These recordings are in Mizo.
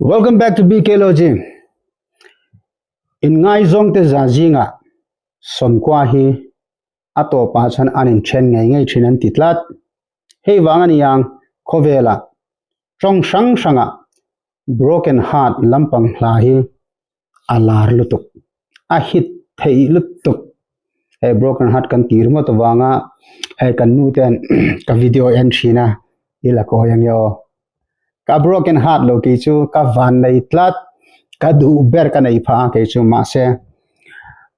Welcome back to BK Logy. In ngaizawng te za zingah sawmkua hi a tawpah chuan an inthen ngei ngei thin an ti tlat. Hei vang a ni ang khawvelah tawng hrang hrangah broken heart lampang hla hi a lar lutuk, a hit theih lutuk. Hei broken heart kan tih ringawt avanga hei kan nu ten ka video en thin a, i la kawi ange aw. Ka broken heart lo kei chu ka van nei tlat, ka duh ber ka nei phah a kei chu mahse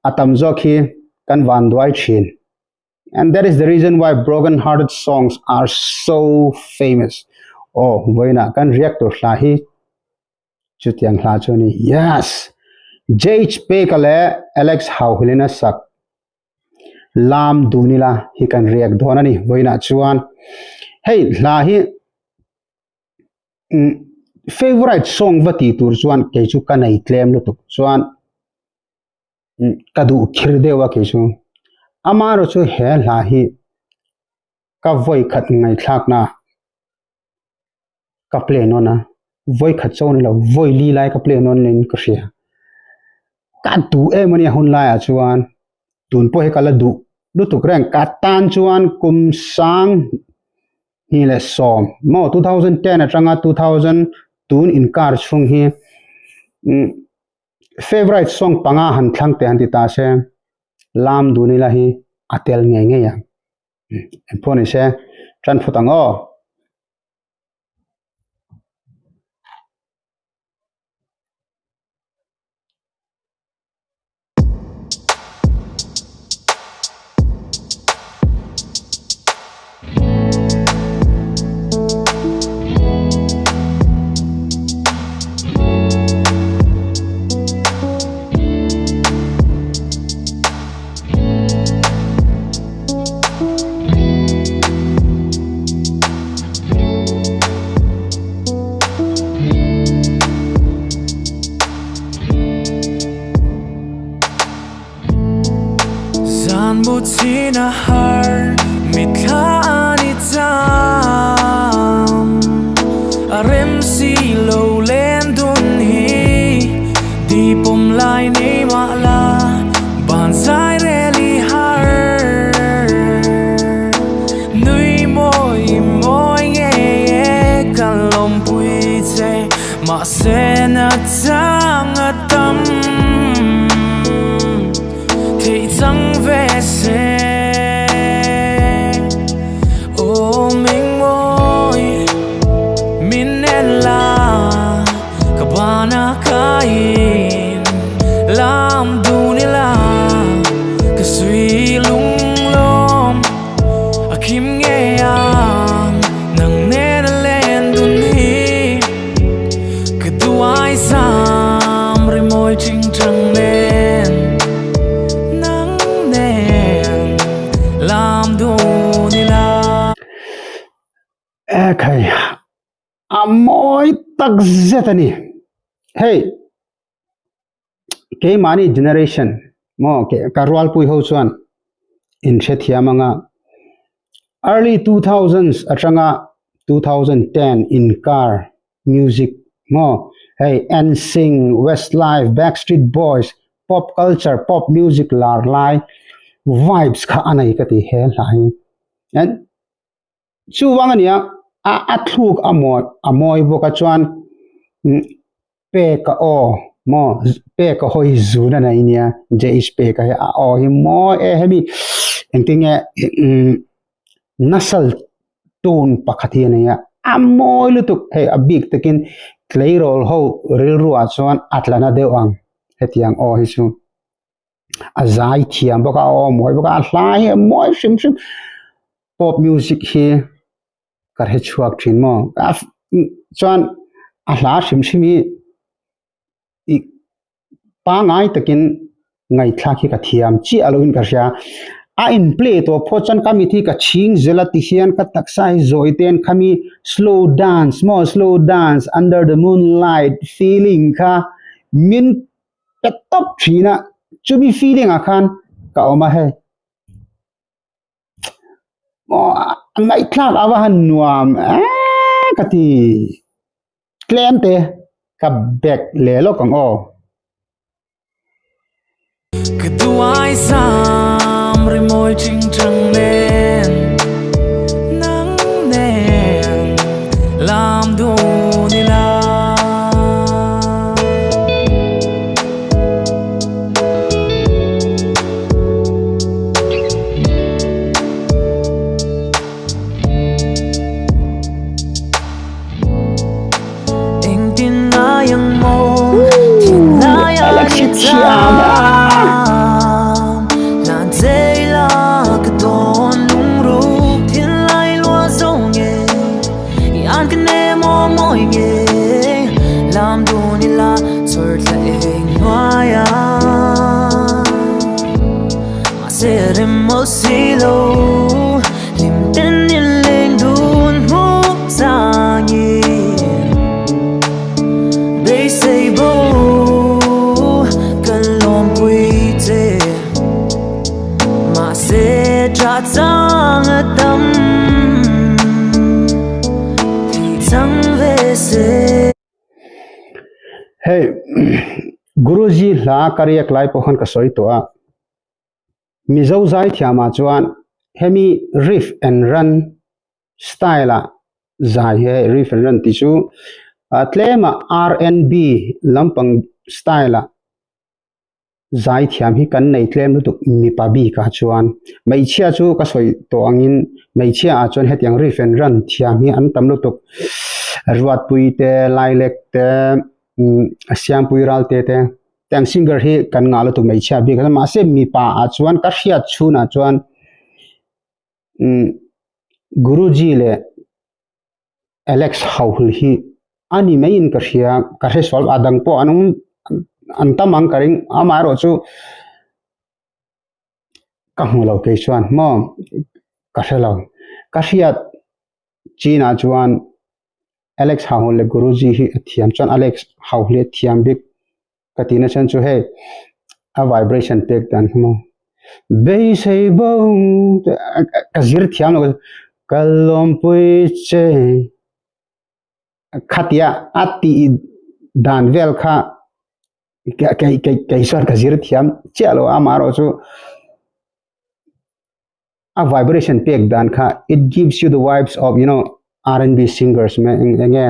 a tam zawk hi kan van duai thin. And that is the reason why broken hearted songs are so famous. Aw vawiinah kan riak tur hla hi Chutiang hla chu a ni. Yes! JH Peka leh Alex Hauhulin a sak Lam dun ila hi kan riak dawn a ni. Vawiinah chuan hei hla hi favourite song va tih tur chuan kei chu ka nei tlem lutuk chuan ka duh khir deuh a kei chu. Amaherawhchu chu he hla hi ka vawi khat ngaihthlakna ka play nawn a vawi khat chaw ni lo vawi li lai ka play nawn niin ka hria ka duh em a nia hun laiah chuan tun pawh hi ka la duh lutuk reng ka tan chuan kum sang hnih leh sawm maw 2010 atanga 2000 tun inkar chhung hi umm favourite song panga han thlang teh han ti ta se lam dun ila hi a tel ngei ngei ang. Engpawh ni se tan phawt ang aw. Zan mu chin a har mitthla an i cham a rem si lo len dun hi di pawm lai nei mah la ban zai rel i har nui mawi mawi ngei e ka lawmpui che mahse na chang a tam theih chang ve se aw meng mawi min en la ka bana kaiin lam dun ila ka sui lung lawm a khim ngei ang nang nen a len dun hi ka duai sam rimawi ching chang nen nang nen lam dun ila. Ekhai a mawi tak zet a ni. Hei keimahni generation maw ka rualpui ho chuan in hrethiam anga early 2000s atanga 2010 inkar music maw hei NSYNC, Westlife, Backstreet Boys, pop culture, pop music lar lai vibes kha a nei ka ti he hla hi. And Chuvang a nia, a a thluk a mawi a mawi bawk a chuan pek a aw maw pek a hawi zun a nei nia JH pek a hi a aw hi mawi e hemi engtin nge umm nasal tun pakhat hi a nei a a mawi lutuk hei a bik takin tleirawl ho rilru ah chuan a tla na deuh ang hetiang aw hi chu. a zai thiam bawk a aw mawi bawk a a hla hi a mawi hrim hrim pop music hi ka hre chhuak thin maw chuan a hla hrim hrim hi ih pangai takin ngaihthlak hi ka thiam chiah loin ka hria a in play tawh phawt chuan ka mit hi ka chhing zel a tihian ka taksa hi zawi ten khami slow dance maw slow dance under the moonlight feeling kha min Ka tawp thin a, chumi feeling ah khan ka awm a hei. Aw a ngaihthlak a va han nuam eee ka ti tlem te. Ka back leh lawk ang aw. Ka duai sam rimawi chingchang nen nang nen lam dun ila. Hei Guruji hla ka riak lai pawh khan ka sawi tawh a. Mizo zaithiamah chuan hemi riff and run style ah zai hi hei riff and run tih chu tlema R&B lampang style ah zaithiam hi kan nei tlem lutuk mipa bikah chuan hmeichhia chu ka sawi tawh angin hmeichhia ah chuan hetiang riff and run thiam hi an tam lutuk Ruatpui te Lailek te Siampui Ralte te. Tiang singer hi kan ngah lutuk hmeichhia bik a mahse mipa ah chuan ka hriat chhunah chuan umm Guruji leh Alex Hauhul hi a ni maiin ka hria ka hre sual a dang pawh an awm an tam ang ka ring amaherawh chu ka hmu lo kei chuan maw ka hre lo ka hriat chinah chuan Alex Hauhul leh Guruji hi a thiam chuan Alex Hauhul hi a thiam bik ka tih na chhan chu hei a vibration pek dan hi maw beisei bo ka zir thiam lo ka lawmpui che khatia a tih dan vel kha kei kei kei chuan ka zir thiam chiah lo a amaherawhchu a vibration pek dan kha it gives you the vibes of you know R&B singers me eng enge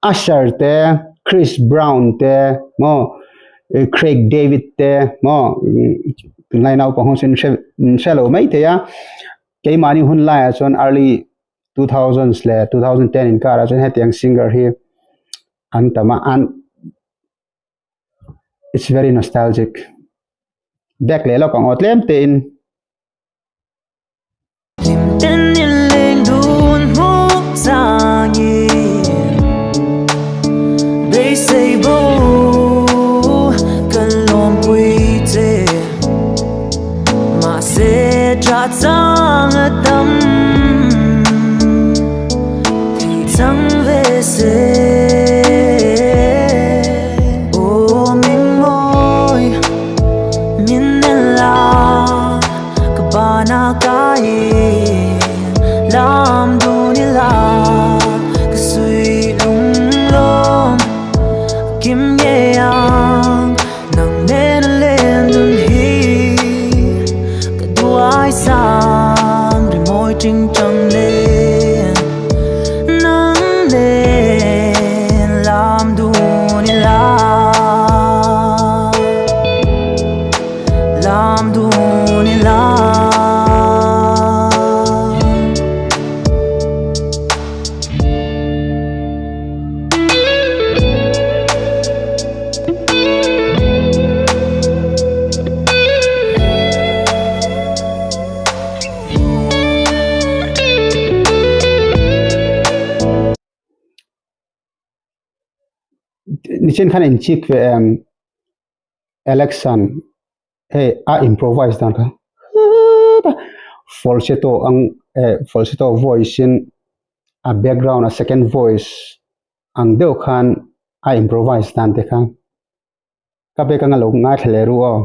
Usher te Chris Brown te maw Craig David te maw tunlai naupang ho chuan hre hre lo mai thei a keimahni hun laiah chuan early 2000s leh 2010 inkarah chuan hetiang singer hi an tam a an it's very nostalgic back leh lawk ang aw tlem tein. Nichin khan inchik ve em Alex-a'n hei a improvise dan kha falsetto ang eh falsetto voice in a background a second voice ang deuh khan a improvise dan te kha ka bag anga lo ngaithla leh ru aw.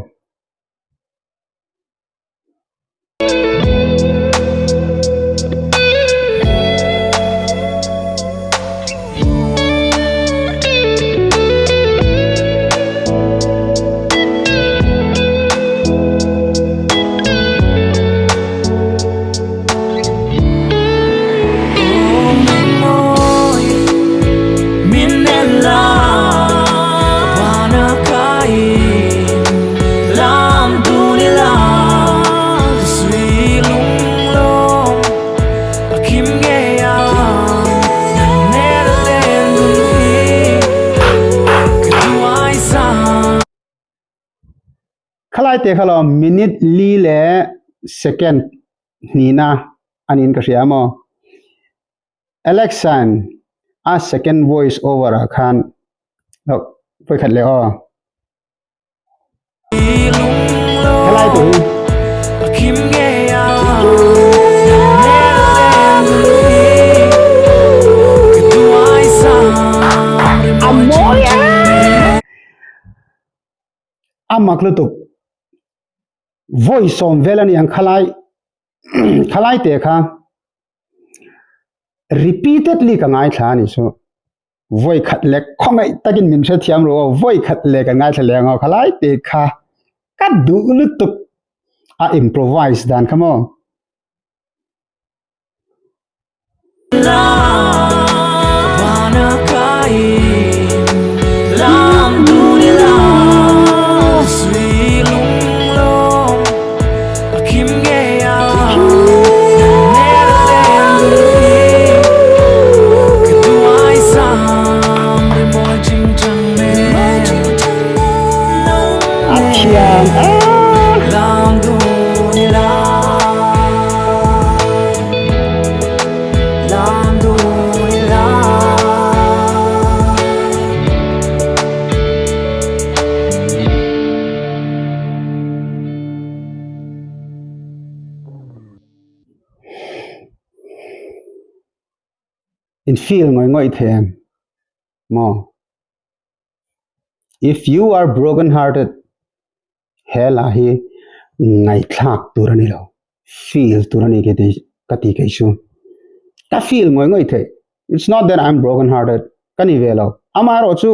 Khalai te kha lo minute li leh second hnihna a niin ka hria maw. Alexa-in a second voice over ah khan vawikhat leh aw. Helai te hi. A mawi e! A mak lutuk. Vawi sawm vel a ni ang khalai khalai te kha repeatedly ka ngaithla a ni chu. Vawi khat leh khawngaih takin min hrethiam rawh aw, vawi khat leh ka ngaithla leh ang aw, khalai te kha ka duh lutuk a improvise dan kha maw. A thiam a. In feel ngawih ngawih thei em maw? If you are broken hearted he la hi ngaihthlak tur a ni lo, feel tur a ni ka ti ka ti kei chu. Ka feel ngawih ngawih thei. It's not that I'm broken hearted ka ni ve lo. Amaherawhchu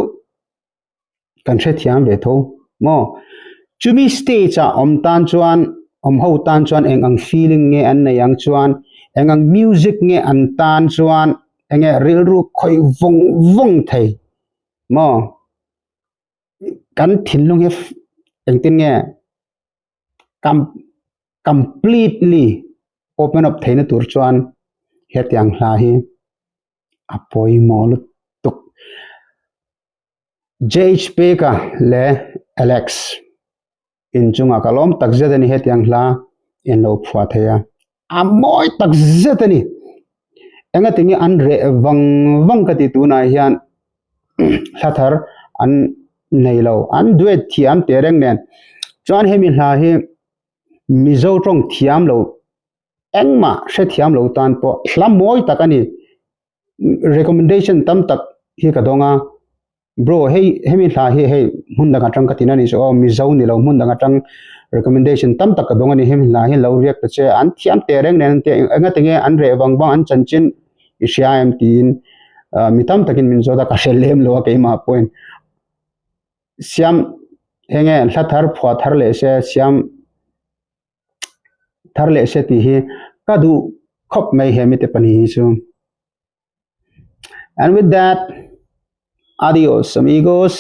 kan hrethiam ve tho maw? Chumi stage ah awm tan chuan awm ho tan chuan eng ang feeling nge an nei ang chuan eng ang music nge an tan chuan enge rilru khawih vawng vawng thei maw? Kan thinlung hi engtin nge completely open up theihna tur chuan hetiang hla hi a pawimawh lutuk. JH Peka leh Alex inchungah ka lawm tak zet a ni hetiang hla in lo phuah thei a, a mawi tak zet a ni. Engatinge an reh vang vang ka ti tunah hian hla thar an nei lo, an duet thiam teh reng nen. Chuan hemi hla hi Mizo tawng thiam lo engmah hrethiam lo tan pawh hla mawi tak a ni. Recommendation tam tak hi ka dawng a, bro hei hemi hla hi hei hmun dang atang ka tin a ni chu aw Mizo ni lo hmun dang atang recommendation tam tak ka dawng a ni hemi hla hi lo riak ta che an thiam teh reng nen an tia engati nge an reh vang vang an chanchin i hria em tiin mi tam takin min zawt a ka hre lem lo a keimah pawhin siam enge hla thar phuah thar leh se siam thar leh se tih hi ka duh khawp mai he mite pahnih hi chu. And with that, adios amigos.